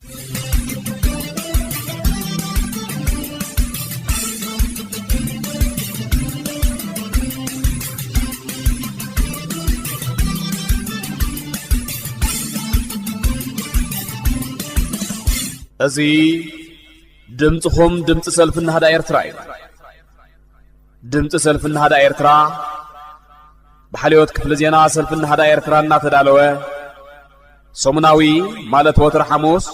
እዚ ድምፅኹም ድምፂ ሰልፊ ናህዳ ኤርትራ እዩ። ድምፂ ሰልፊ ናህዳ ኤርትራ ብሓልዮት ክፍሊ ዜና ሰልፊ ናህዳ ኤርትራ እናተዳለወ ሰሙናዊ፣ ማለት ወትሪ ሓሙስ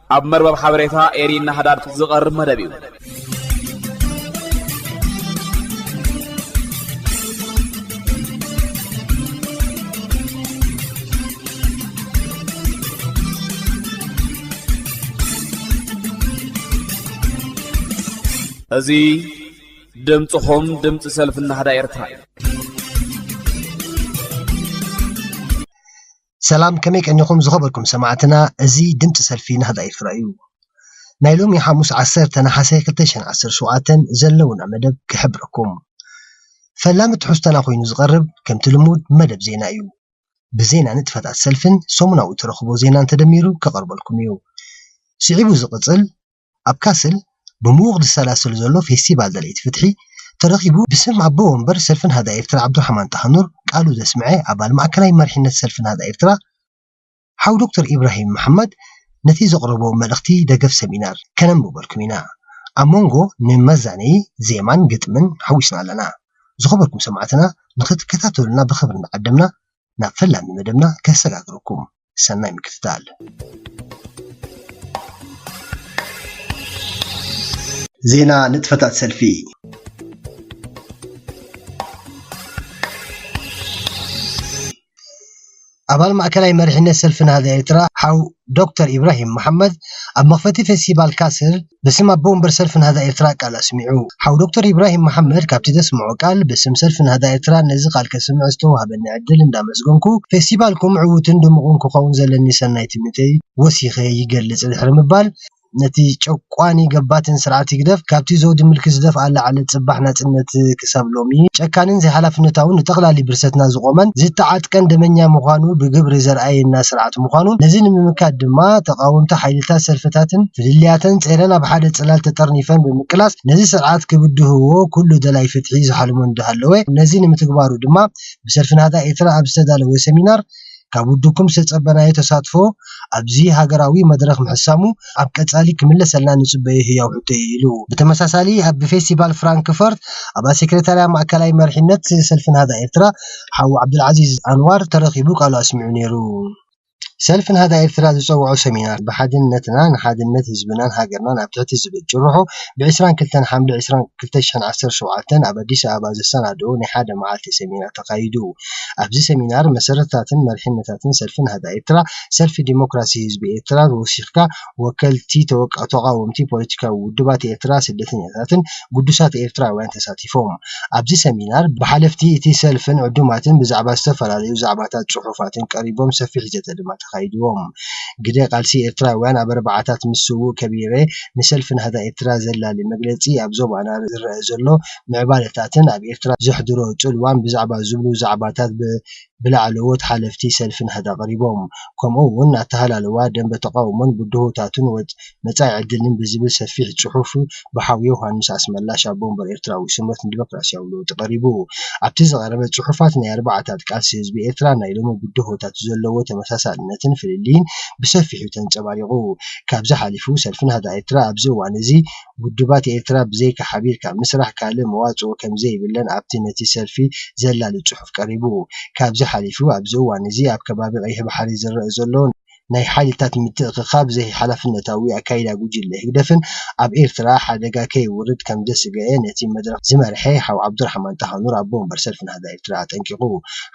ኣብ መርበብ ሓበሬታ ኤሪ ናህዳ ዝቐርብ መደብ እዩ። እዚ ድምፅኹም ድምፂ ሰልፊ ናህዳ ኤርትራ እዩ። ሰላም፣ ከመይ ቀኒኹም ዝኸበርኩም ሰማዕትና? እዚ ድምፂ ሰልፊ ናህዳ ኤርትራ እዩ። ናይ ሎሚ ሓሙስ ዓሰርተ ነሓሰ ክልተ ሽሕን ዓሰርተ ሸውዓተን ዘለውና መደብ ክሕብረኩም። ፈላሚ ትሕዝቶና ኮይኑ ዝቐርብ ከምቲ ልሙድ መደብ ዜና እዩ። ብዜና ንጥፈታት ሰልፍን ሰሙናዊ ተረኽቦ ዜናን ተደሚሩ ክቐርበልኩም እዩ። ስዒቡ ዝቕጽል ኣብ ካስል ብምዉቕ ዝሰላሰል ዘሎ ፌስቲቫል ደለይቲ ፍትሒ ተረኺቡ ብስም ኣቦ ወንበር ሰልፍን ሃዳ ኤርትራ ዓብዱራሕማን ጣሃኑር ቃሉ ዘስምዐ ኣባል ማእከላይ መሪሕነት ሰልፍን ሃዳ ኤርትራ ሓው ዶክተር ኢብራሂም መሓመድ ነቲ ዘቕረቦ መልእኽቲ ደገፍ ሰሚናር ከነንብበልኩም ኢና። ኣብ መንጎ ንመዛነዪ ዜማን ግጥምን ሓዊስና ኣለና። ዝኸበርኩም ሰማዕትና ንኽትከታተሉና ብኽብሪ እናዓደምና ናብ ፈላሚ መደብና ከሰጋግረኩም። ሰናይ ምክትታል። ዜና ንጥፈታት ሰልፊ። ኣባል ማእከላይ መሪሕነት ሰልፊ ናህዳ ኤርትራ ሓው ዶክተር ኢብራሂም መሓመድ ኣብ መኽፈቲ ፌስቲቫል ካስል ብስም ኣቦ ወንበር ሰልፊ ናህዳ ኤርትራ ቃል ኣስሚዑ። ሓው ዶክተር ኢብራሂም መሓመድ ካብቲ ዘስምዖ ቃል፣ ብስም ሰልፊ ናህዳ ኤርትራ ነዚ ቃል ከስምዕ ዝተዋህበኒ ዕድል እንዳመስገንኩ፣ ፌስቲቫልኩም ዕዉትን ድሙቕን ክኸውን ዘለኒ ሰናይ ትምኒተይ ወሲኸ ይገልጽ ድሕሪ ምባል፣ ነቲ ጨቋኒ ገባትን ስርዓት ህግደፍ ካብቲ ዘውዲ ምልኪ ዝደፍኣ ላዕሊ ጽባሕ ናጽነት ክሳብ ሎሚ ጨካንን ዘይሓላፍነታውን ንጠቕላሊ ብርሰትና ዝቖመን ዝተዓጥቀን ደመኛ ምዃኑ ብግብሪ ዘርኣየና ስርዓት ምዃኑ፣ ነዚ ንምምካት ድማ ተቓወምቲ ሓይልታት ሰልፍታትን ፍልልያተን ጸይረን ኣብ ሓደ ጽላል ተጠርኒፈን ብምቅላስ ነዚ ስርዓት ክብድህዎ ኩሉ ደላይ ፍትሒ ዝሓልሞ እንዳሃለወ፣ ነዚ ንምትግባሩ ድማ ብሰልፊ ናህዳ ኤርትራ ኣብ ዝተዳለወ ሰሚናር ካብ ውድብኩም ዝተጸበናዮ ተሳትፎ ኣብዚ ሃገራዊ መድረኽ ምሕሳሙ ኣብ ቀጻሊ ክምለሰልና ንጽበዮ ህያው ሕቶ እዩ ኢሉ። ብተመሳሳሊ ኣብ ፌስቲቫል ፍራንክፈርት ኣባል ሴክሬታርያ ማእከላይ መሪሕነት ሰልፊ ናህዳ ኤርትራ ሓው ዓብዱልዓዚዝ ኣንዋር ተረኺቡ ቃሉ ኣስሚዑ ነይሩ። ሰልፊ ናህዳ ኤርትራ ዝጸውዖ ሰሚናር ብሓድነትና ንሓድነት ህዝብናን ሃገርናን ኣብ ትሕቲ ዝብል ጭርሖ ብ ዕስራን ክልተን ሓምለ ዕስራን ክልተ ሽሕን ዓሰርተ ሸውዓተን ኣብ ኣዲስ ኣበባ ዘሰናድኦ ናይ ሓደ መዓልቲ ሰሚናር ተኻይዱ። ኣብዚ ሰሚናር መሰረታትን መሪሕነታትን ሰልፊ ናህዳ ኤርትራ፣ ሰልፊ ዲሞክራሲ ህዝቢ ኤርትራ ወሲኽካ ወከልቲ ተወቃ-፣ ተቓወምቲ ፖለቲካዊ ውድባት ኤርትራ፣ ስደተኛታትን ግዱሳት ኤርትራውያን ተሳቲፎም። ኣብዚ ሰሚናር ብሓለፍቲ እቲ ሰልፍን ዕዱማትን ብዛዕባ ዝተፈላለዩ ዛዕባታት ጽሑፋትን ቀሪቦም ሰፊሕ ዘተ ድማ ተኻይድዎም። ግደ ቃልሲ ኤርትራውያን ኣብ ኣርባዓታት ምስ ስዉእ ከቢረ ንሰልፊ ናህዳ ኤርትራ ዘላሊ መግለጺ ኣብ ዞባና ዝረአ ዘሎ ምዕባለታትን ኣብ ኤርትራ ዘሕድሮ ጽልዋን ብዛዕባ ዝብሉ ዛዕባታት ብ-፣ ብላዕለዎት ሓለፍቲ ሰልፊ ናህዳ ቀሪቦም። ከምኡ እውን ኣተሃላልዋ ደንበ ተቓውሞን ብድሆታቱን ወጽ-፣ መጻኢ ዕድልን ብዝብል ሰፊሕ ጽሑፍ ብሓው ዮሃንስ ኣስመላሽ ኣቦ ወንበር ኤርትራዊ ስምረት ንዲሞክራሲያዊ ለውጢ ቀሪቡ። ኣብቲ ዝቐረበ ጽሑፋት ናይ ኣርባዓታት ቃልሲ ህዝቢ ኤርትራ ናይ ሎሚ ብድሆታት ዘለዎ ተመሳሳልነትን ፍልልይን ብሰፊሑ ተንጸባሪቑ። ካብዚ ሓሊፉ ሰልፊ ናህዳ ኤርትራ ኣብዚ እዋን እዚ ውድባት ኤርትራ ብዘይካ ሓቢርካ ምስራሕ ካልእ መዋጽኦ ከም ዘይብለን ኣብቲ ነቲ ሰልፊ ዘላሊ ጽሑፍ ቀሪቡ። ካብዚ ሓሊፉ ኣብዚ እዋን እዚ ኣብ ከባቢ ቀይሕ ባሕሪ ዝረአ ዘሎ ናይ ሓይልታት ምትእኽኻብ ዘይሓላፍነታዊ ኣካይዳ ጉጅለ ህግደፍን ኣብ ኤርትራ ሓደጋ ከይውርድ ከም ዘስግአ ነቲ መድረኽ ዝመርሐ ሓው ዓብዱራሕማን ጣሃኑር ኣቦ ወንበር ሰልፊ ናህዳ ኤርትራ ኣጠንቂቑ።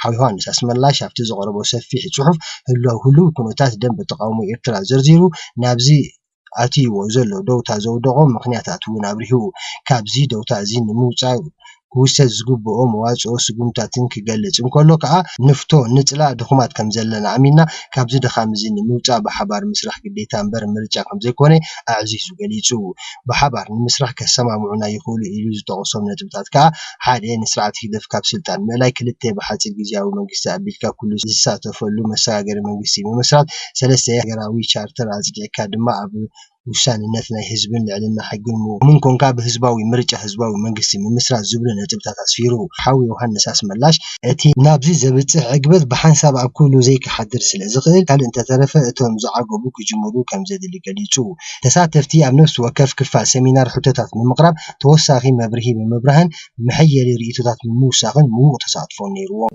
ሓው ዮሃንስ ኣስመላሽ ኣብቲ ዘቕረቦ ሰፊሕ ጽሑፍ ህልው፣ ህልው ኩነታት ደንበ ተቓውሞ ኤርትራ ዘርዚሩ ናብዚ ኣትይዎ ዘሎ ደውታ ዘውደቖ ምኽንያታት እውን ኣብሪሁ። ካብዚ ደውታ እዚ ንምውጻእ ክውሰድ ዝግብኦ መዋፅኦ ስጉምታትን ክገልፅ እንከሎ ከዓ ንፍቶ፣ ንፅላእ ድኹማት ከም ዘለና ኣሚንና ካብዚ ድኻም እዚ ንምውፃእ ብሓባር ምስራሕ ግዴታ እምበር ምርጫ ከም ዘይኮነ ኣዕዚዙ ገሊፁ። ብሓባር ንምስራሕ ከሰማምዑና ይኽእሉ ኢሉ ዝጠቐሶም ነጥብታት ከዓ ሓደ ንስርዓት ህግደፍ ካብ ስልጣን ምእላይ፣ ክልተ ብሓፂር ግዝያዊ መንግስቲ ኣቢልካ ኩሉ ዝሳተፈሉ መሰጋገሪ መንግስቲ ምምስራት፣ ሰለስተ ሃገራዊ ቻርተር ኣፅዲቕካ ድማ ኣብ ውሳንነት ናይ ህዝብን ልዕልና ሕግን ምእምን ኮንካ ብህዝባዊ ምርጫ ህዝባዊ መንግስቲ ምምስራት ዝብሉ ነጥብታት ኣስፊሩ። ሓው ዮሃንስ ኣስመላሽ እቲ ናብዚ ዘብፅሕ ዕግበት ብሓንሳብ ኣብ ኩሉ ዘይክሓድር ስለ ዝኽእል ካልእ እንተተረፈ እቶም ዝዓገቡ ክጅምሩ ከም ዘድሊ ገሊፁ። ተሳተፍቲ ኣብ ነፍሲ ወከፍ ክፋል ሰሚናር ሕቶታት ብምቕራብ ተወሳኺ መብርሂ ብምብራህን መሐየሊ ርእይቶታት ብምውሳኽን ምዉቕ ተሳትፎ ነይርዎም።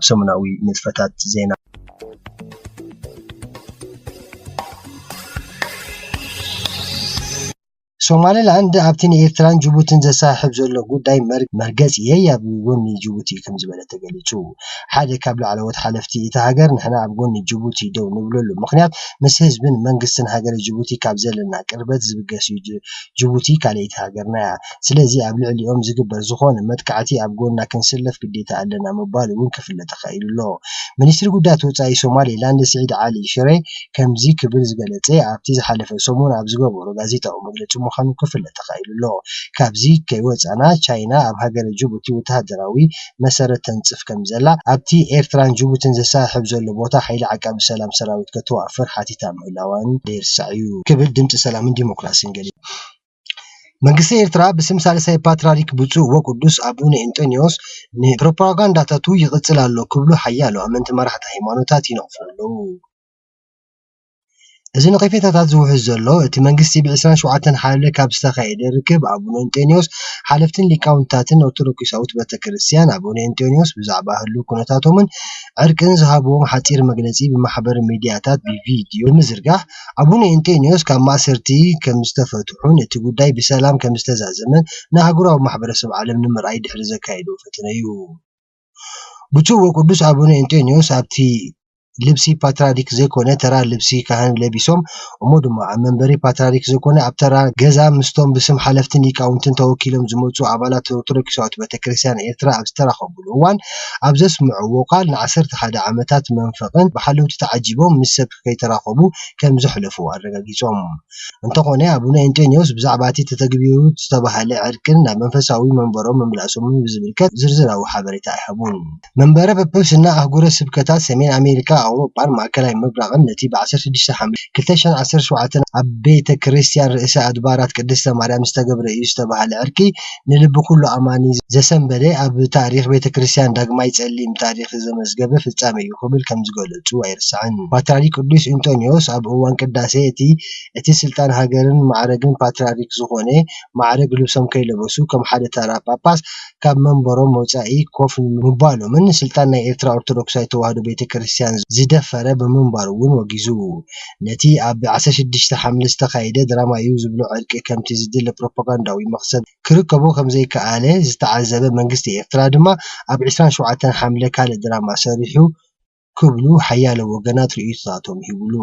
ሰሙናዊ ንጥፈታት ዜና። ሶማሌላንድ ኣብቲ ንኤርትራን ጅቡትን ዘሰሓሕብ ዘሎ ጉዳይ መር- መርገጺ እየ ኣብ ጎኒ ጅቡቲ ከም ዝበለ ተገሊጹ። ሓደ ካብ ላዕለዎት ሓለፍቲ እታ ሃገር ንሕና ኣብ ጎኒ ጅቡቲ ደው ንብለሉ ምኽንያት ምስ ህዝብን መንግስትን ሃገረ ጅቡቲ ካብ ዘለና ቅርበት ዝብገስ እዩ። ጅ- ጅቡቲ ካልኣይቲ ሃገርና እያ። ስለዚ ኣብ ልዕሊኦም ዝግበር ዝኾነ መጥቃዕቲ ኣብ ጎና ክንስለፍ ግዴታ ኣለና ምባሉ እውን ክፍለጥ ተኻኢሉ ኣሎ። ሚኒስትሪ ጉዳያት ወጻኢ ሶማሌላንድ ስዒድ ዓሊ ሽሬ ከምዚ ክብል ዝገለጸ ኣብቲ ዝሓለፈ ሰሙን ኣብ ዝገበሮ ጋዜጣዊ መግለጺ ምዃኑ ክፍለጥ ተኻኢሉ ኣሎ። ካብዚ ከይወጻና ቻይና ኣብ ሃገረ ጅቡቲ ወተሃደራዊ መሰረት ተንጽፍ ከም ዘላ ኣብቲ ኤርትራን ጅቡትን ዘሰሓሕብ ዘሎ ቦታ ሓይሊ ዓቃቢ ሰላም ሰራዊት ከተዋፍር ሓቲታ ምህላዋን ዘይርሳዕ እዩ ክብል ድምጺ ሰላምን ዲሞክራሲን ገሊጹ። መንግስቲ ኤርትራ ብስም ሳልሳይ ፓትርያርክ ብፁዕ ወቅዱስ ኣቡነ እንጦንዮስ ንፕሮፓጋንዳታቱ ይቕጽል ኣሎ ክብሉ ሓያሎ ኣመንቲ መራሕቲ ሃይማኖታት ይነቕፉ ኣለዉ። እዚ ነቐፌታታት ዝውሕዝ ዘሎ እቲ መንግስቲ ብ ዕስራን ሸውዓተን ሓምለ ካብ ዝተኻየደ ርክብ ኣቡነ እንጦንዮስ ሓለፍትን ሊቃውንታትን ኦርቶዶክሳዊት ቤተክርስትያን ኣቡነ እንጦንዮስ ብዛዕባ ህሉው ኩነታቶምን ዕርቅን ዝሃብዎም ሓጺር መግለጺ ብማሕበራዊ ሚድያታት ብቪድዮ ብምዝርጋሕ ኣቡነ እንጦንዮስ ካብ ማእሰርቲ ከም ዝተፈትሑን እቲ ጉዳይ ብሰላም ከም ዝተዛዘመን ንኣህጉራዊ ማሕበረሰብ ዓለም ንምርኣይ ድሕሪ ዘካየዶ ፈተነ እዩ። ብፁዕ ወቅዱስ ኣቡነ እንጦንዮስ ኣብቲ ልብሲ ፓትርያርክ ዘይኮነ ተራ ልብሲ ካህን ለቢሶም እሞ ድማ ኣብ መንበሪ ፓትርያርክ ዘይኮነ ኣብ ተራ ገዛ ምስቶም ብስም ሓለፍትን ሊቃውንትን ተወኪሎም ዝመፁ ኣባላት ኦርቶዶክሳዊት ቤተክርስትያን ኤርትራ ኣብ ዝተራኸብሉ እዋን ኣብ ዘስምዕዎ ቃል ንዓሰርተ ሓደ ዓመታት መንፈቕን ብሓለውቲ ተዓጂቦም ምስ ሰብ ከይተራኸቡ ከም ዘሕለፉ ኣረጋጊጾም። እንተኾነ ኣቡነ እንጦንዮስ ብዛዕባ እቲ ተተግቢሩ ዝተባህለ ዕርቅን ናብ መንፈሳዊ መንበሮም ምምላሶምን ብዝምልከት ዝርዝራዊ ሓበሬታ ኣይሃቡን። መንበረ ጵጵስና ኣህጉረ ስብከታት ሰሜን ኣሜሪካ፣ ኣውሮጳን ማእከላይ ምብራቕን ነቲ ብ ዓሰርተ ሽዱሽተ ሓምለ ክልተ ሽሕን ዓሰርተ ሸውዓተን ኣብ ቤተ ክርስቲያን ርእሰ ኣድባራት ቅድስተ ማርያም ዝተገብረ እዩ ዝተባህለ ዕርቂ ንልቢ ኩሉ ኣማኒ ዘሰንበደ ኣብ ታሪኽ ቤተ ክርስቲያን ዳግማይ ጸሊም ታሪኽ ዘመዝገበ ፍጻሜ እዩ ክብል ከም ዝገለጹ ኣይርሳዕን። ፓትርያርክ ቅዱስ እንጦንዮስ ኣብ እዋን ቅዳሴ እቲ እቲ ስልጣን ሃገርን ማዕረግን ፓትርያርክ ዝኾነ ማዕረግ ልብሶም ከይለበሱ ከም ሓደ ተራ ጳጳስ ካብ መንበሮም ወጻኢ ኮፍ ምባሎምን ስልጣን ናይ ኤርትራ ኦርቶዶክሳዊት ተዋህዶ ቤተ ክርስቲያን ዝደፈረ ብምንባሩ እውን ወጊዙ። ነቲ ኣብ ዓሰርተ ሽዱሽተ ሓምለ ዝተኻየደ ድራማ እዩ ዝብሎ ዕርቂ ከምቲ ዝድለ ፕሮፓጋንዳዊ መኽሰብ ክርከቦ ከም ዘይከኣለ ዝተዓዘበ መንግስቲ ኤርትራ ድማ ኣብ ዕስራን ሸውዓተን ሓምለ ካልእ ድራማ ሰሪሑ ክብሉ ሓያሎ ወገናት ርእይቶታቶም ይህብሉ።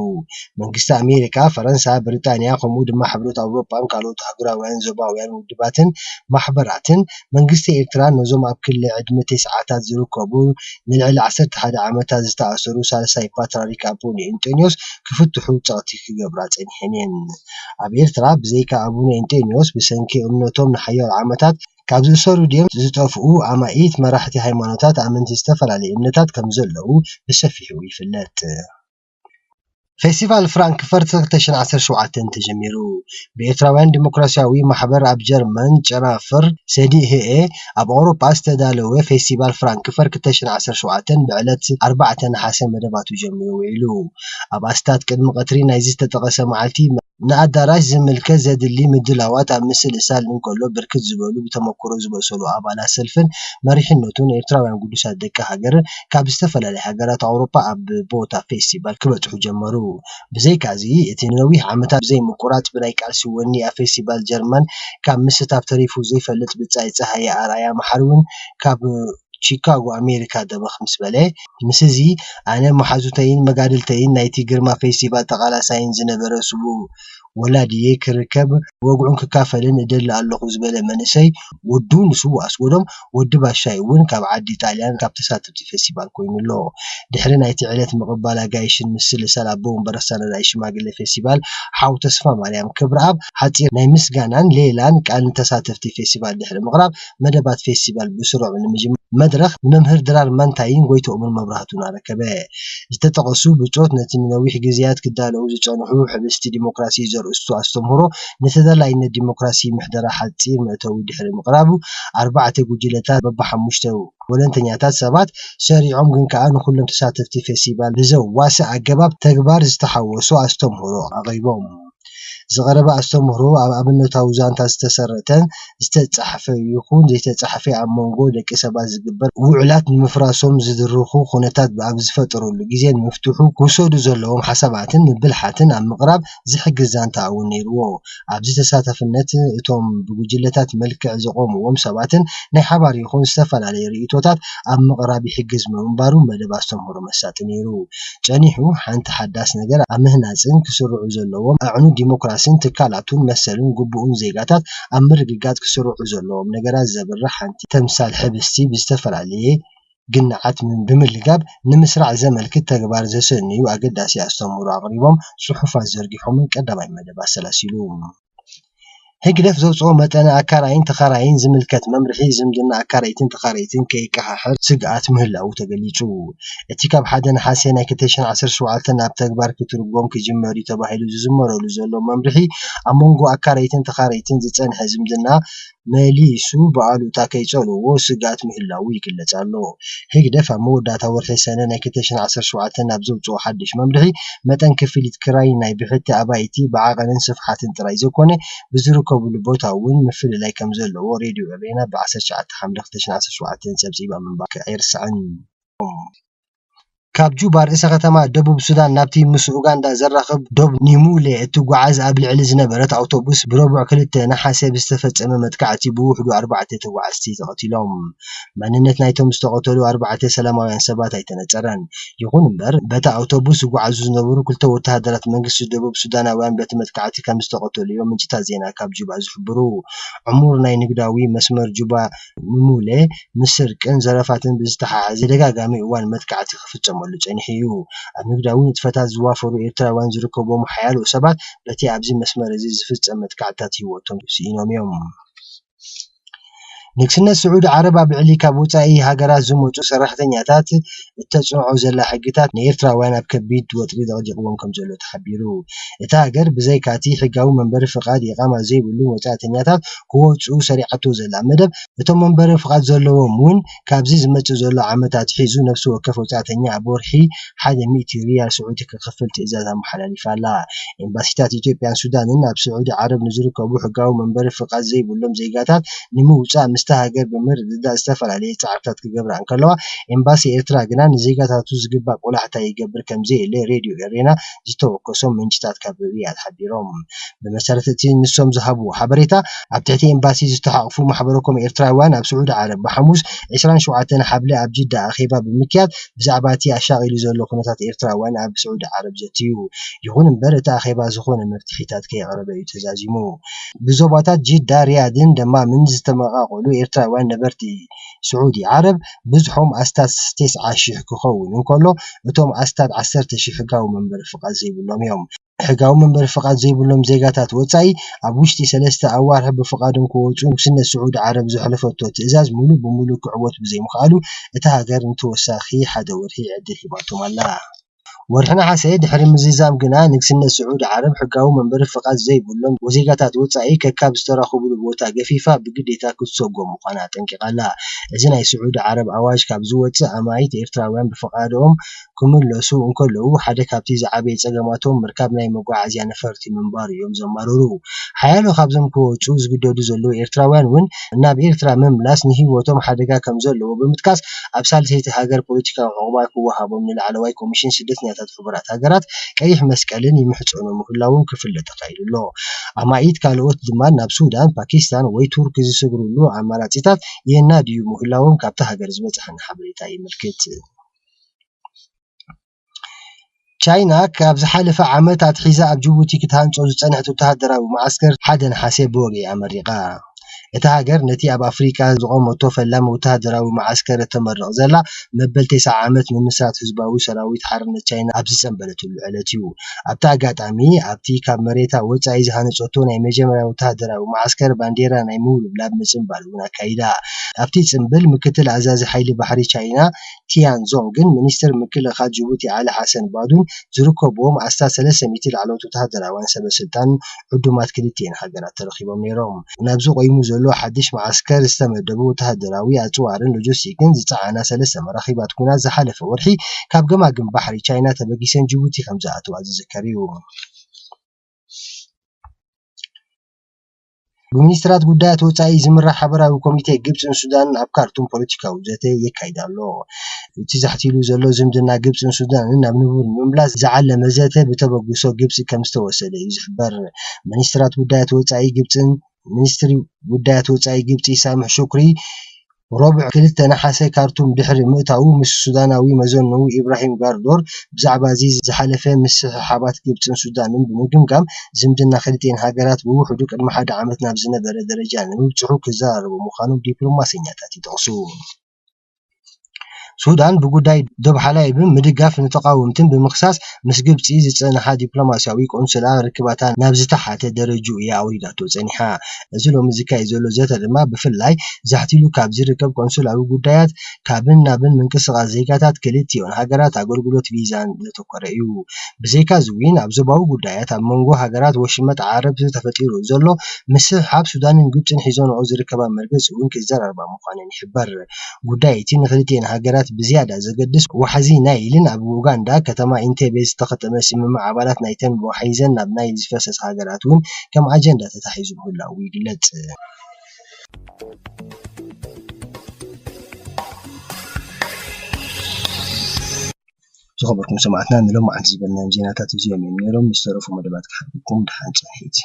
መንግስቲ ኣሜሪካ፣ ፈረንሳ፣ ብሪጣንያ ከምኡ ድማ ሕብረት ኣውሮጳን ካልኦት ኣህጉራውያን ዞባውያን ውድባትን ማሕበራትን መንግስቲ ኤርትራ ነዞም ኣብ ክሊ ዕድመ ተስዓታት ዝርከቡ ንልዕሊ ዓሰርተ ሓደ ዓመታት ዝተኣሰሩ ሳልሳይ ፓትርያርክ ኣቡነ እንጦንዮስ ክፍትሑ ጸቕጢ ክገብራ ጸኒሐን እየን። ኣብ ኤርትራ ብዘይካ ኣቡነ እንጦንዮስ ብሰንኪ እምነቶም ንሓያሎ ዓመታት ካብ ዝእሰሩ ድዮም ዝጠፍኡ ኣማኢት መራሕቲ ሃይማኖታት ኣመንቲ ዝተፈላለየ እምነታት ከም ዘለዉ ብሰፊሑ ይፍለጥ። ፌስቲቫል ፍራንክፈርት ክልተ ሽሕን ዓሰርተ ሸውዓተን ተጀሚሩ። ብኤርትራውያን ዲሞክራሲያዊ ማሕበር ኣብ ጀርመን ጨናፍር ሰዲህኤ ኣብ ኣውሮጳ ዝተዳለወ ፌስቲቫል ፍራንክፈርት ክልተ ሽሕን ዓሰርተ ሸውዓተን ብዕለት ኣርባዕተ ነሓሰ መደባቱ ጀሚሩ ውዒሉ። ኣብ ኣስታት ቅድሚ ቀትሪ ናይዚ ዝተጠቐሰ መዓልቲ ንኣዳራሽ ዝምልከት ዘድሊ ምድላዋት ኣብ ምስልሳል እንከሎ፣ ብርክት ዝበሉ ብተመክሮ ዝበሰሉ ኣባላት ሰልፍን መሪሕነቱን ኤርትራውያን ግዱሳት ደቂ ሃገርን ካብ ዝተፈላለያ ሃገራት ኣውሮጳ ኣብ ቦታ ፌስቲቫል ክበጽሑ ጀመሩ። ብዘይካዚ፣ እቲ ንነዊሕ ዓመታት ብዘይ ምቁራጽ ብናይ ቃልሲ ወኒ ኣብ ፌስቲቫል ጀርመን ካብ ምስታፍ ተሪፉ ዘይፈልጥ ብጻይ ጸሃየ ኣርኣያ መሓሪ እውን ካብ ቺካጎ ኣሜሪካ ደበኽ ምስ በለ፣ ምስዚ ኣነ መሓዙተይን መጋድልተይን ናይቲ ግርማ ፌስቲቫል ተቓላሳይን ዝነበረ ስዉእ ወላዲየይ ክርከብ፣ ወግዑን ክካፈልን እደሊ ኣለኹ ዝበለ መንእሰይ ወዱ ንስዉእ ኣስጎዶም ወዲ ባሻይ እውን ካብ ዓዲ ጣልያን ካብ ተሳተፍቲ ፌስቲቫል ኮይኑ ኣሎ። ድሕሪ ናይቲ ዕለት ምቕባል ኣጋይሽን ምስልሳል ኣቦ ወንበረስታ ነዳይ ሽማግለ ፌስቲቫል ሓው ተስፋ ማርያም ክብረኣብ ሓጺር ናይ ምስጋናን ሌላን ቃል ንተሳተፍቲ ፌስቲቫል ድሕሪ ምቕራብ መደባት ፌስቲቫል ብስሩዕ ንምጅማር መድረኽ ንመምህር ድራር መንታይን ጎይትኦምን መብራህቱን ኣረከበ። ዝተጠቐሱ ብጾት ነቲ ንነዊሕ ግዜያት ክዳለዉ ዝጸንሑ ሕብስቲ ዲሞክራሲ ዘርእስቱ ኣስተምህሮ ንተደላይነት ዲሞክራሲ ምሕደራ ሓጺር መእተዊ ድሕሪ ምቕራቡ ኣርባዕተ ጉጅለታት በብሓሙሽተ ወለንተኛታት ሰባት ሰሪዖም ግን ከኣ ንኹሎም ተሳተፍቲ ፌስቲቫል ብዘዋስእ ኣገባብ ተግባር ዝተሓወሶ ኣስተምህሮ ኣቕሪቦም። ዝቐረበ ኣስተምህሮ ኣብ ኣብነታዊ ዛንታ ዝተሰረተን ዝተጻሕፈ ይኹን ዘይተጻሕፈ ኣብ መንጎ ደቂ ሰባት ዝግበር ውዕላት ንምፍራሶም ዝድርኹ ኩነታት ኣብ ዝፈጠረሉ ግዜ ንምፍትሑ ክውሰዱ ዘለዎም ሓሳባትን ምብልሓትን ኣብ ምቕራብ ዝሕግዝ ዛንታ እውን ነይርዎ። ኣብዚ ተሳታፍነት እቶም ብጉጅለታት መልክዕ ዝቖምዎም ሰባትን ናይ ሓባር ይኹን ዝተፈላለየ ርእይቶታት ኣብ ምቕራብ ይሕግዝ ምንባሩ መደብ ኣስተምህሮ መሳጢ ነይሩ። ጸኒሑ ሓንቲ ሓዳስ ነገር ኣብ ምህናጽን ክስርዑ ዘለዎም ኣዕኑድ ዲሞክራስን ትካላቱን መሰልን ግቡእን ዜጋታት ኣብ ምርግጋጽ ክስርዑ ዘለዎም ነገራት ዘብርህ ሓንቲ ተምሳል ሕብስቲ ብዝተፈላለየ ግንዓት ብምልጋብ ንምስራዕ ዘመልክት ተግባር ዘሰንዩ ኣገዳሲ ኣስተምህሮ ኣቕሪቦም ጽሑፋት ዘርጊሖምን ቀዳማይ መደብ ኣሰላሲሉ። ህግደፍ ዘውፅኦ መጠነ ኣካራይን ተኻራይን ዝምልከት መምርሒ ዝምድና ኣካረይትን ተኻረይትን ከይቀሓሕር ስግኣት ምህላዉ ተገሊፁ። እቲ ካብ ሓደ ነሓሰ ናይ ክልተ ሽሕን ዓሰርተ ሸውዓተን ናብ ተግባር ክትርጎም ክጅመር እዩ ተባሂሉ ዝዝመረሉ ዘሎ መምርሒ ኣብ መንጎ ኣካረይትን ተኻረይትን ዝፀንሐ ዝምድና መሊሱ ብኣሉታ ከይፀልዎ ስግኣት ምህላዉ ይግለፅ ኣሎ። ህግደፍ ኣብ መወዳእታ ወርሒ ሰነ ናይ ክልተ ሽሕን ዓሰርተ ሸውዓተን ናብ ዘውፅኦ ሓድሽ መምርሒ መጠን ክፍሊት ክራይ ናይ ብሕቲ ኣባይቲ ብዓቐንን ስፍሓትን ጥራይ ዘይኮነ ብዝርከብሉ ቦታ እውን ምፍልላይ ከም ዘለዎ ሬድዮ ኤሬና ብ ዓሰርተ ትሽዓተ ሓምለ ክልተ ሽሕን ዓሰርተ ሸውዓተን ፀብፂባ ምንባር ኣይርሳዕን። ካብ ጁባ ርእሰ ከተማ ደቡብ ሱዳን ናብቲ ምስ ኡጋንዳ ዘራኽብ ዶብ ኒሙሌ እትጓዓዝ ኣብ ልዕሊ ዝነበረት ኣውቶቡስ ብረቡዕ ክልተ ነሓሰ ብዝተፈጸመ መጥቃዕቲ ብውሕዱ ኣርባዕተ ተጓዓዝቲ ተቐቲሎም። መንነት ናይቶም ዝተቐተሉ ኣርባዕተ ሰላማውያን ሰባት ኣይተነጸረን። ይኹን እምበር በታ ኣውቶቡስ ዝጓዓዙ ዝነበሩ ክልተ ወተሃደራት መንግስቲ ደቡብ ሱዳናውያን በቲ መጥቃዕቲ ከም ዝተቐተሉ እዮም ምንጭታት ዜና ካብ ጁባ ዝሕብሩ። ዕሙር ናይ ንግዳዊ መስመር ጁባ ኒሙሌ ምስ ስርቅን ዘረፋትን ብዝተሓሓዝ ተደጋጋሚ እዋን መጥቃዕቲ ክፍጸመሉ ጸኒሑ እዩ። ኣብ ንግዳዊ ንጥፈታት ዝዋፈሩ ኤርትራውያን ዝርከብዎም ሓያሎ ሰባት በቲ ኣብዚ መስመር እዚ ዝፍጸም መጥቃዕትታት ህይወቶም ስኢኖም እዮም። ንግስነት ስዑዲ ዓረብ ኣብ ልዕሊ ካብ ወጻኢ ሃገራት ዝመጹ ሰራሕተኛታት እተጽንዖ ዘላ ሕግታት ንኤርትራውያን ኣብ ከቢድ ወጥሪ ዘቕዲቕዎም ከም ዘሎ ተሓቢሩ። እታ ሃገር ብዘይካቲ ሕጋዊ መንበሪ ፍቓድ ኢቓማ ዘይብሉ ወጻእተኛታት ክወጽኡ ሰሪዓቶ ዘላ መደብ እቶም መንበሪ ፍቓድ ዘለዎም እውን ካብዚ ዝመጽእ ዘሎ ዓመት ኣትሒዙ ነፍሲ ወከፍ ወጻእተኛ ኣብ ወርሒ ሓደ ሚእቲ ሪያል ስዑዲ ክኸፍል ትእዛዝ ኣመሓላሊፋ ኣላ። ኤምባሲታት ኢትዮጵያን ሱዳንን ኣብ ስዑዲ ዓረብ ንዝርከቡ ሕጋዊ መንበሪ ፍቓድ ዘይብሎም ዜጋታት ንምውጻእ ምስታ ሃገር ብምርድዳእ ዝተፈላለየ ጻዕርታት ክገብራ እንከለዋ፣ ኤምባሲ ኤርትራ ግና ንዜጋታቱ ዝግባእ ቆላሕታ ይገብር ከም ዘየለ ሬድዮ ኤሬና ዝተወከሶም ምንጭታት ካብ ሪያድ ሓቢሮም። ብመሰረት እቲ ንሶም ዝሃብዎ ሓበሬታ፣ ኣብ ትሕቲ ኤምባሲ ዝተሓቑፉ ማሕበረኮም ኤርትራውያን ኣብ ስዑዲ ዓረብ ብሓሙስ ዕስራን ሸውዓተን ሓብሊ ኣብ ጅዳ ኣኼባ ብምክያድ ብዛዕባ እቲ ኣሻቒሉ ዘሎ ኩነታት ኤርትራውያን ኣብ ስዑዲ ዓረብ ዘትዩ። ይኹን እምበር እቲ ኣኼባ ዝኾነ መፍትሒታት ከየቕረበ እዩ ተዛዚሙ። ብዞባታት ጅዳ፣ ሪያድን ደማምን ዝተመቓቐሉ ኤርትራውያን ነበርቲ ስዑዲ ዓረብ ብዝሖም ኣስታት ተስዓ ሺሕ ክኸውን እንከሎ፣ እቶም ኣስታት ዓሰርተ ሺሕ ሕጋዊ መንበሪ ፍቓድ ዘይብሎም እዮም። ሕጋዊ መንበሪ ፍቓድ ዘይብሎም ዜጋታት ወጻኢ ኣብ ውሽጢ ሰለስተ ኣዋርሕ ብፍቓዶም ክወጹ ንግስነት ስዑዲ ዓረብ ዘሕለፈቶ ትእዛዝ ሙሉእ ብሙሉእ ክዕወት ብዘይምኽኣሉ እታ ሃገር ንተወሳኺ ሓደ ወርሒ ዕድል ሂባቶም ኣላ። ወርሒ ነሓሰ ድሕሪ ምዝዛም ግና ንግስነት ስዑዲ ዓረብ ሕጋዊ መንበሪ ፍቓድ ዘይብሎም ዜጋታት ወጻኢ ከካብ ዝተራኸብሉ ቦታ ገፊፋ ብግዴታ ክትሰጎም ምዃና ኣጠንቂቓ ኣላ። እዚ ናይ ስዑዲ ዓረብ ኣዋጅ ካብ ዝወጽእ ኣማኢት ኤርትራውያን ብፍቓዶም ክምለሱ እንከለዉ ሓደ ካብቲ ዝዓበየ ጸገማቶም ምርካብ ናይ መጓዓዝያ ነፈርቲ ምንባሩ እዮም ዘማርሩ። ሓያሎ ካብዞም ክወጹ ዝግደዱ ዘለዉ ኤርትራውያን እውን ናብ ኤርትራ ምምላስ ንህይወቶም ሓደጋ ከም ዘለዎ ብምጥቃስ ኣብ ሳልሰይቲ ሃገር ፖለቲካዊ ዕቑባ ክወሃቦም ንላዕለዋይ ኮሚሽን ስደት ሰራሕተኛታት ሕቡራት ሃገራት ቀይሕ መስቀልን ይምሕጸኑ ምህላዎም ክፍለጥ ተኻኢሉ ኣሎ። ኣማኢት ካልኦት ድማ ናብ ሱዳን፣ ፓኪስታን ወይ ቱርክ ዝስግሩሉ ኣማራጺታት የናድዩ ምህላዎም ካብታ ሃገር ዝበጽሐና ሓበሬታ የመልክት። ቻይና ካብ ዝሓለፈ ዓመት ኣትሒዛ ኣብ ጅቡቲ ክትሃንጾ ዝጸንሐት ወተሃደራዊ መዓስከር ሓደ ነሓሰ ብወግዒ ኣመሪቓ። እታ ሃገር ነቲ ኣብ ኣፍሪቃ ዝቖመቶ ፈላሚ ወተሃደራዊ መዓስከር እተመርቕ ዘላ፣ መበል ተስዓ ዓመት ምምስራት ህዝባዊ ሰራዊት ሓርነት ቻይና ኣብ ዝጸንበለትሉ ዕለት እዩ። ኣብቲ ኣጋጣሚ፣ ኣብቲ ካብ መሬታ ወጻኢ ዝሃነጸቶ ናይ መጀመርያ ወተሃደራዊ መዓስከር ባንዴራ ናይ ምውልብላብ ምጽንባል እውን ኣካይዳ። ኣብቲ ጽንብል፣ ምክትል ኣዛዚ ሓይሊ ባሕሪ ቻይና ቲያን ዞንግን ሚኒስትር ምክልኻል ጅቡቲ ዓሊ ሓሰን ባዱን ዝርከብዎም ኣስታት ሰለስተ ሚእቲ ላዕለዎት ወተሃደራውያን ሰበ ስልጣን ዕዱማት ክልቲኤን ሃገራት ተረኺቦም ነይሮም። ናብዚ ቆይሙ ዘሎ ሓድሽ መዓስከር ዝተመደቡ ወተሃደራዊ ኣጽዋርን ሎጂስቲክን ዝጸዓና ሰለስተ መራኺባት ኲናት ዝሓለፈ ወርሒ ካብ ገማግም ባሕሪ ቻይና ተበጊሰን ጅቡቲ ከም ዝኣተዋ ዝዝከር እዩ። ብሚኒስትራት ጉዳያት ወጻኢ ዝምራሕ ሓበራዊ ኮሚቴ ግብጽን ሱዳንን ኣብ ካርቱም ፖለቲካዊ ዘተ የካይድ ኣሎ። እቲ ዛሕቲሉ ዘሎ ዝምድና ግብጽን ሱዳንን ናብ ንቡር ንምምላስ ዝዓለመ ዘተ ብተበግሶ ግብጺ ከም ዝተወሰደ እዩ ዝሕበር። ሚኒስትራት ጉዳያት ወጻኢ ግብጽን ሚኒስትሪ ጉዳያት ወጻኢ ግብጺ ሳምሕ ሹክሪ ረቡዕ ክልተ ነሓሰ ካርቱም ድሕሪ ምእታዉ ምስ ሱዳናዊ መዘንኡ ኢብራሂም ጋርዶር ብዛዕባ እዚ ዝሓለፈ ምስሕሓባት ግብጽን ሱዳንን ብምግምጋም ዝምድና ክልቲኤን ሃገራት ብውሕዱ ቅድሚ ሓደ ዓመት ናብ ዝነበረ ደረጃ ንምብጽሑ ክዘራረቡ ምዃኖም ዲፕሎማሰኛታት ይጠቕሱ። ሱዳን ብጉዳይ ዶብ ሓላይብን ምድጋፍ ንተቓወምትን ብምኽሳስ ምስ ግብጺ ዝጸንሓ ዲፕሎማስያዊ ቆንስላ ርክባታ ናብ ዝተሓተ ደረጅኡ እያ ኣውሪዳቶ ጸኒሓ። እዚ ሎሚ ዝካየድ ዘሎ ዘተ ድማ ብፍላይ ዛሕቲሉ ካብ ዝርከብ ቆንስላዊ ጉዳያት ካብን ናብን ምንቅስቓስ ዜጋታት ክልቲኦን ሃገራት ኣገልግሎት ቪዛን ዘተኮረ እዩ። ብዘይካ እዚ እውን ኣብ ዞባዊ ጉዳያት ኣብ መንጎ ሃገራት ወሽመጥ ዓረብ ተፈጢሩ ዘሎ ምስሕሓብ ሱዳንን ግብጽን ሒዞንኦ ዝርከባ መርገጺ እውን ክዘራረባ ምዃነን ይሕበር። ጉዳይ እቲ ንክልቲኤን ሃገራት ብዝያዳ ዘገድስ ዋሕዚ ናይልን ኣብ ኡጋንዳ ከተማ ኢንቴቤ ዝተኸተመ ስምምዕ ኣባላት ናይተን ብዋሕይዘን ናብ ናይል ዝፈሰስ ሃገራት እውን ከም ኣጀንዳ ተታሒዙ ምህላዉ ይግለጽ። ዝኸበርኩም ሰማዕትና ንሎማዓንቲ ዝበልናዮም ዜናታት እዚኦም እዮም ነይሮም። ምስ ተረፉ መደባት ክሓልኩም ደሓን ጸንሒት።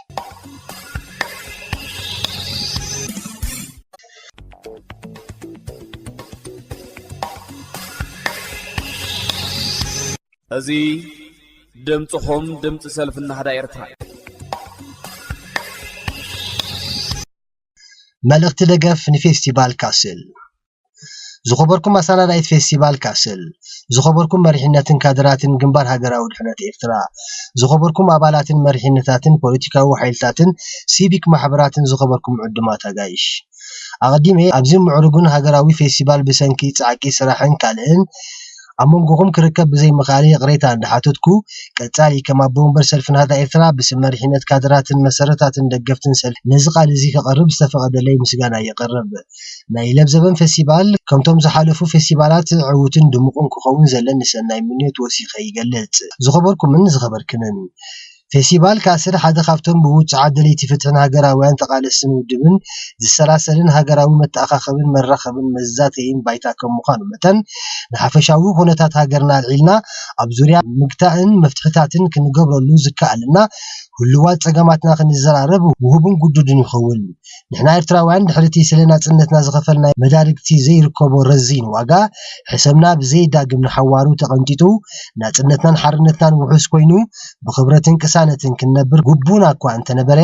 እዚ ድምፅኹም ድምፂ ሰልፊ ናህዳ ኤርትራ እዩ። መልእኽቲ ደገፍ ንፌስቲቫል ካስል። ዝኸበርኩም ኣሰናዳኢት ፌስቲቫል ካስል፣ ዝኸበርኩም መሪሕነትን ካድራትን ግንባር ሃገራዊ ድሕነት ኤርትራ፣ ዝኸበርኩም ኣባላትን መሪሕነታትን ፖለቲካዊ ሓይልታትን ሲቪክ ማሕበራትን ዝኸበርኩም ዕዱማት ኣጋይሽ። ኣቐዲመ ኣብዚ ምዕሩግን ሃገራዊ ፌስቲቫል ብሰንኪ ጻዕቂ ስራሕን ካልእን ኣብ መንጎኹም ክርከብ ብዘይምኽኣለ ይቕሬታ እንዳሓተትኩ፣ ቀጻሊ ከም ኣቦ ወንበር ሰልፊ ናህዳ ኤርትራ ብስም መሪሕነት ካድራትን መሰረታትን ደገፍትን ሰልፊ ነዚ ቃል እዚ ከቕርብ ዝተፈቐደለይ ምስጋና የቕርብ። ናይ ለብዘበን ፌስቲቫል ከምቶም ዝሓለፉ ፌስቲቫላት ዕዉትን ድሙቕን ክኸውን ዘለኒ ሰናይ ምንዮት ወሲኸ ይገልጽ። ዝኸበርኩምን ዝኸበርክንን፣ ፌስቲቫል ካስል ሓደ ካብቶም ብውጹዓት ደለይቲ ፍትሕን ሃገራውያን ተቓለስትን ውድብን ዝሰላሰልን ሃገራዊ መተኣኻኸብን መራኸብን መዛተይን ባይታ ከም ምዃኑ መጠን፣ ንሓፈሻዊ ኩነታት ሃገርና ኣልዒልና ኣብ ዙርያ ምግታእን መፍትሕታትን ክንገብረሉ ዝከኣለና ህሉዋት ጸገማትና ክንዘራረብ ውሁብን ግዱድን ይኸውን። ንሕና ኤርትራውያን ድሕሪ እቲ ስለ ናጽነትና ዝኸፈልናዮ መዳርግቲ ዘይርከቦ ረዚን ዋጋ ሕሰምና ብዘየዳግም ንሓዋሩ ተቐንጢጡ፣ ናጽነትናን ሓርነትናን ውሑስ ኮይኑ፣ ብኽብረትን ቅሳነትን ክንነብር ግቡና እኳ እንተነበረ፣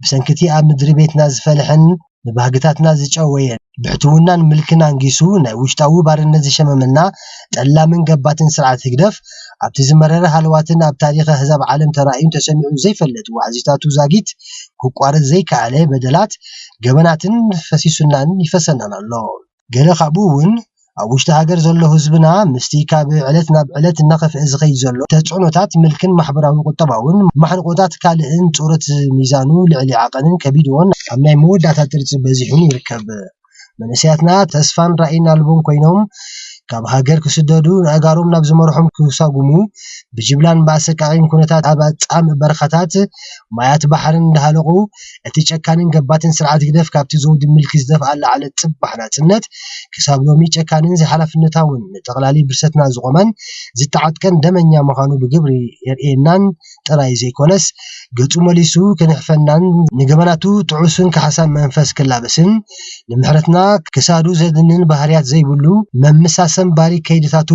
ብሰንኪ እቲ ኣብ ምድሪ ቤትና ዝፈለሐን ንባህግታትና ዝጨወየን ብሕትውናን ምልክን ኣንጊሱ ናይ ውሽጣዊ ባርነት ዝሸመመና ጠላምን ገባትን ስርዓት ህግደፍ፣ ኣብቲ ዝመረረ ሃለዋትን ኣብ ታሪኽ ኣህዛብ ዓለም ተራእዩን ተሰሚዑን ዘይፈልጥ ዋሕዚታቱ ዛጊት ክቋረጽ ዘይከኣለ በደላት፣ ገበናትን ፈሲሱናን ይፈሰናን ኣሎ። ገለ ካብኡ እውን ኣብ ውሽጢ ሃገር ዘሎ ህዝብና ምስቲ ካብ ዕለት ናብ ዕለት እናኸፍአ ዝኸይድ ዘሎ ተጽዕኖታት ምልክን ማሕበራዊ ቁጠባውን ማሕንቆታት ካልእን ጾረት ሚዛኑ ልዕሊ ዓቐንን ከቢድዎን ኣብ ናይ መወዳእታ ጥርጺ በዚሑን ይርከብ። መንእሰያትና ተስፋን ራእይን ኣልቦን ኮይኖም ካብ ሃገር ክስደዱ፣ ንኣእጋሮም ናብ ዝመርሖም ክሳጉሙ፣ ብጅምላን ብኣሰቃቒን ኩነታት ኣብ ኣጻምእ በረኻታት ማያት ባሕርን እንዳሃለቑ፣ እቲ ጨካንን ገባትን ስርዓት ህግደፍ ካብቲ ዘውዲ ምልኪ ዝደፍኣ ለዓለ ጽባሕ ናጽነት ክሳብ ሎሚ ጨካንን ዘይሓላፍነታውን ንጠቕላሊ ብርሰትና ዝቖመን ዝተዓጥቀን ደመኛ ምዃኑ ብግብሪ የርእየናን ጥራይ ዘይኮነስ፣ ገጹ መሊሱ ክንሕፈናን ንገበናቱ ጥዑስን ካሕሳን መንፈስ ክላበስን፣ ንምሕረትና ክሳዱ ዘድንን ባህርያት ዘይብሉ መምሳሰን ባሪ ከይድታቱ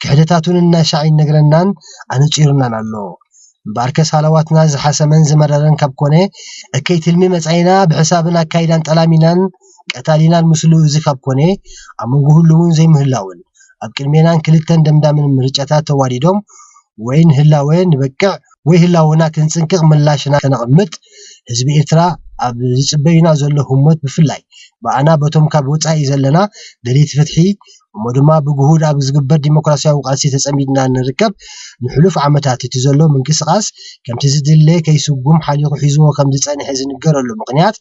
ክሕደታቱን እናሻዕ ይነግረናን ኣነጺሩናን ኣሎ። እምበኣርከስ ሃለዋትና ዝሓሰመን ዝመረረን ካብ ኮነ፣ እከይ ትልሚ መጻኢና ብሕሳብን ኣካይዳን ጠላሚናን ቀታሊናን ምስሉ እዚ ካብ ኮነ፣ ኣብ መንጎ ህልውን ዘይምህላውን ኣብ ቅድሜናን ክልተን ደምዳምን ምርጫታት ተዋዲዶም፣ ወይ ንህላወ ንበቅዕ ወይ ህላወና ክንጽንቅቕ ምላሽና ከነቕምጥ፣ ህዝቢ ኤርትራ ኣብ ዝጽበዩና ዘሎ ህሞት ብፍላይ ብኣና በቶም ካብ ወጻኢ ዘለና ደለይቲ ፍትሒ፣ እሞ ድማ ብግሁድ ኣብ ዝግበር ዲሞክራሲያዊ ቃልሲ ተጸሚድና ንርከብ፣ ንሕሉፍ ዓመታት እቲ ዘሎ ምንቅስቓስ ከምቲ ዝድለ ከይስጉም ሓሊኹ ሒዝዎ ከም ዝጸንሐ ዝንገረሉ ምኽንያት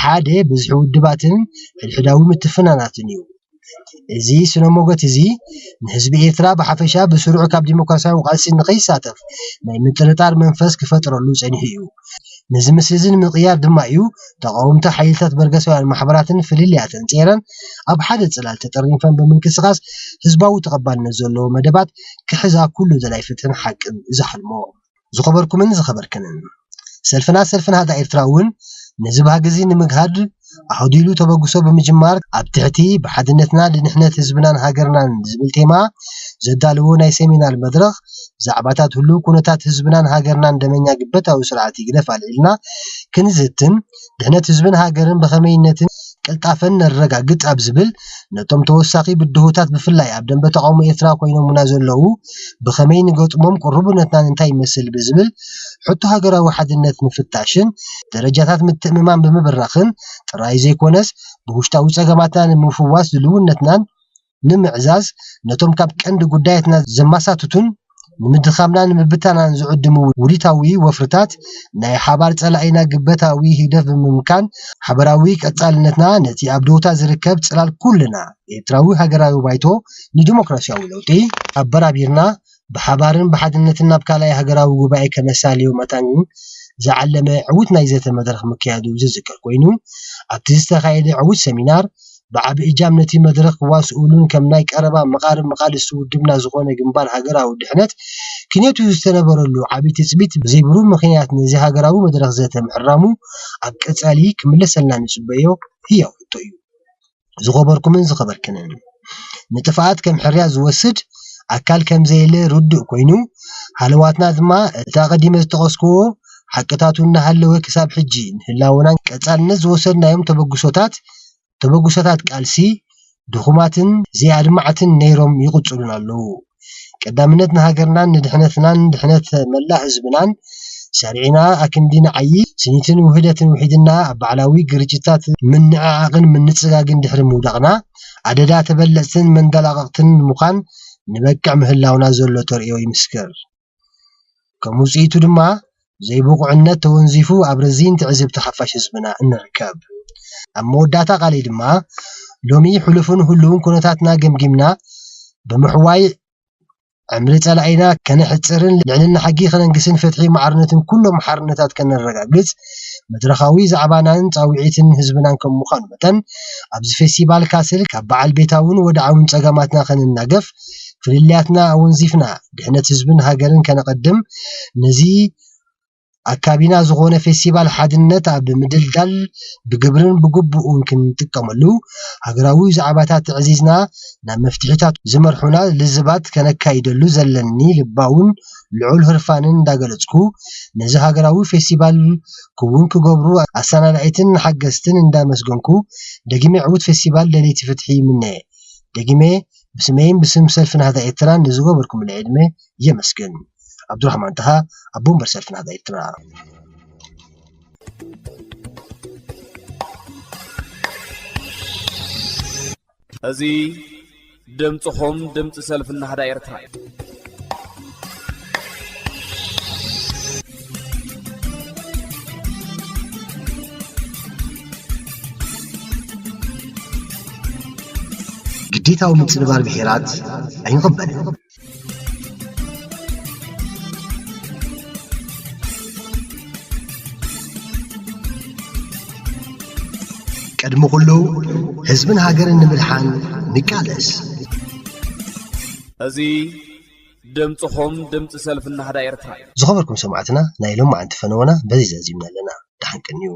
ሓደ ብዝሒ ውድባትን ሕድሕዳዊ ምትፍናናትን እዩ። እዚ ስነ ሞገት እዚ ንህዝቢ ኤርትራ ብሓፈሻ ብስሩዕ ካብ ዲሞክራሲያዊ ቃልሲ ንኸይሳተፍ ናይ ምጥርጣር መንፈስ ክፈጥረሉ ጸኒሑ እዩ። ነዚ ምስሊ እዚ ንምቕያር ድማ እዩ ተቓወምቲ ሓይልታት በርገሳውያን ማሕበራትን ፍልልያትን ጸይረን ኣብ ሓደ ጽላል ተጠርኒፈን ብምንቅስቓስ ህዝባዊ ተቐባልነት ዘለዎ መደባት ክሕዛ ኩሉ ደላይ ፍትሕን ሓቅን ዝሓልሞ። ዝኸበርኩምን ዝኸበርክንን፣ ሰልፍና ሰልፍን ሃዳ ኤርትራ እውን ነዚ ባህጊ እዚ ንምግሃድ ኣህዲሉ ተበግሶ ብምጅማር ኣብ ትሕቲ ብሓድነትና ንድሕነት ህዝብናን ሃገርናን ዝብል ቴማ ዘዳለዎ ናይ ሴሚናር መድረኽ ብዛዕባታት ህሉው ኩነታት ህዝብናን ሃገርናን ደመኛ ግበታዊ ስርዓት ህግደፍ ኣልዒልና ክንዝትን ድሕነት ህዝብን ሃገርን ብኸመይነትን ቅልጣፈን ነረጋግጽ ኣብ ዝብል ነቶም ተወሳኺ ብድሆታት ብፍላይ ኣብ ደንበ ተቓውሞ ኤርትራ ኮይኖምና ዘለዉ ብኸመይ ንገጥሞም ቅሩብነትናን እንታይ ይመስል ብዝብል ሕቶ ሃገራዊ ሓድነት ምፍታሽን ደረጃታት ምትእምማን ብምብራኽን ጥራይ ዘይኮነስ ብውሽጣዊ ጸገማትና ንምፍዋስ ድልውነትናን ንምዕዛዝ ነቶም ካብ ቀንዲ ጉዳያትና ዘማሳትቱን ንምድኻምናን ንምብታናን ዝዕድሙ ውዲታዊ ወፍርታት ናይ ሓባር ጸላኢና ግበታዊ ህግደፍ ብምምካን ሓበራዊ ቀጻልነትና ነቲ ኣብ ደውታ ዝርከብ ጽላል ኩልና ኤርትራዊ ሃገራዊ ባይቶ ንዲሞክራሲያዊ ለውጢ ኣበራቢርና ብሓባርን ብሓድነትን ናብ ካልኣይ ሃገራዊ ጉባኤ ከነሳልዮ መታን ዝዓለመ ዕዉት ናይ ዘተ መድረኽ ምክያዱ ዝዝከር ኮይኑ ኣብቲ ዝተኻየደ ዕዉት ሰሚናር ብዓቢ እጃም ነቲ መድረኽ ክዋስኡሉን ከም ናይ ቀረባ መቓርብ መቓልስቲ ውድብና ዝኾነ ግንባር ሃገራዊ ድሕነት ክኔቱ ዝተነበረሉ ዓቢ ትጽቢት ብዘይ ብሩህ ምኽንያት ነዚ ሃገራዊ መድረኽ ዘተ ምሕራሙ ኣብ ቀጻሊ ክምለሰልና ንጽበዮ ህያው ሕቶ እዩ። ዝኸበርኩምን ዝኸበርክንን፣ ንጥፍኣት ከም ሕርያ ዝወስድ ኣካል ከም ዘየለ ርዱእ ኮይኑ፣ ሃለዋትና ድማ እቲ ኣቐዲመ ዝጠቐስክዎ ሓቅታቱ እናሃለወ ክሳብ ሕጂ ንህላወናን ቀጻልነት ዝወሰድናዮም ተበግሶታት ተበግሶታት ቃልሲ ድኹማትን ዘይኣድማዕትን ነይሮም ይቕጽሉን ኣለዉ። ቀዳምነት ንሃገርናን ንድሕነትናን ድሕነት መላእ ህዝብናን ሰሪዕና ኣክንዲ ንዓዪ ስኒትን ውህደትን ውሒድና ኣብ ባዕላዊ ግርጭታት ምንዕዓቕን ምንጽጋግን ድሕሪ ምውዳቕና ኣደዳ ተበለጽትን መንደላቐቕትን ንምዃን ንበቅዕ ምህላውና ዘሎ ተርእዮ ይምስክር። ከም ውጽኢቱ ድማ ዘይብቑዕነት ተወንዚፉ ኣብ ረዚን ትዕዝብቲ ሓፋሽ ህዝብና እንርከብ። ኣብ መወዳእታ ቃለይ ድማ ሎሚ ሕሉፍን ህሉውን ኩነታትና ገምጊምና ብምሕዋይ ዕምሪ ጸላኢና ከነሕጽርን ልዕልና ሕጊ ከነንግስን ፍትሒ ማዕርነትን ኩሎም ሓርነታት ከነረጋግጽ መድረኻዊ ዛዕባናን ጻውዒትን ህዝብናን ከም ምዃኑ መጠን ኣብዚ ፌስቲቫል ካስል ካብ በዓል ቤታውን ወድዓውን ጸገማትና ከንናገፍ ፍልልያትና ኣወንዚፍና ድሕነት ህዝብን ሃገርን ከነቐድም ነዚ ኣካቢና ዝኾነ ፌስቲቫል ሓድነት ኣብ ምድልዳል ብግብርን ብግቡእን ክንጥቀመሉ ሃገራዊ ዛዕባታት ተዕዚዝና ናብ መፍትሒታት ዝመርሑና ልዝባት ከነካይደሉ ዘለኒ ልባውን ልዑል ህርፋንን እንዳገለጽኩ ነዚ ሃገራዊ ፌስቲቫል ክውን ክገብሩ ኣሰናዳኢትን ሓገዝትን እንዳመስገንኩ ደጊመ ዕዉት ፌስቲቫል ደለይቲ ፍትሒ ይምነ። ደጊመ ብስመይን ብስም ሰልፊ ናህዳ ኤርትራን ንዝገበርኩምለይ ዕድመ የመስግን። ዓብዱራሕማን ጣሃ፣ ኣቦ ወንበር ሰልፊ ናህዳ ኤርትራ። እዚ ድምፅኹም ድምፂ ሰልፊ ናህዳ ኤርትራ እዩ። ዲታዊ ምጽንባር ብሄራት ኣይንቕበልን። ቅድሚ ኩሉ ህዝብን ሃገርን ንምድሓን ንቃለስ። እዚ ድምፅኹም ድምፂ ሰልፊ ናህዳ ኤርትራ እዩ። ዝኸበርኩም ሰማዕትና፣ ናይ ሎማዓንቲ ፈነወና በዚ ዘዚምና ኣለና። ደሓን ቅንዩ።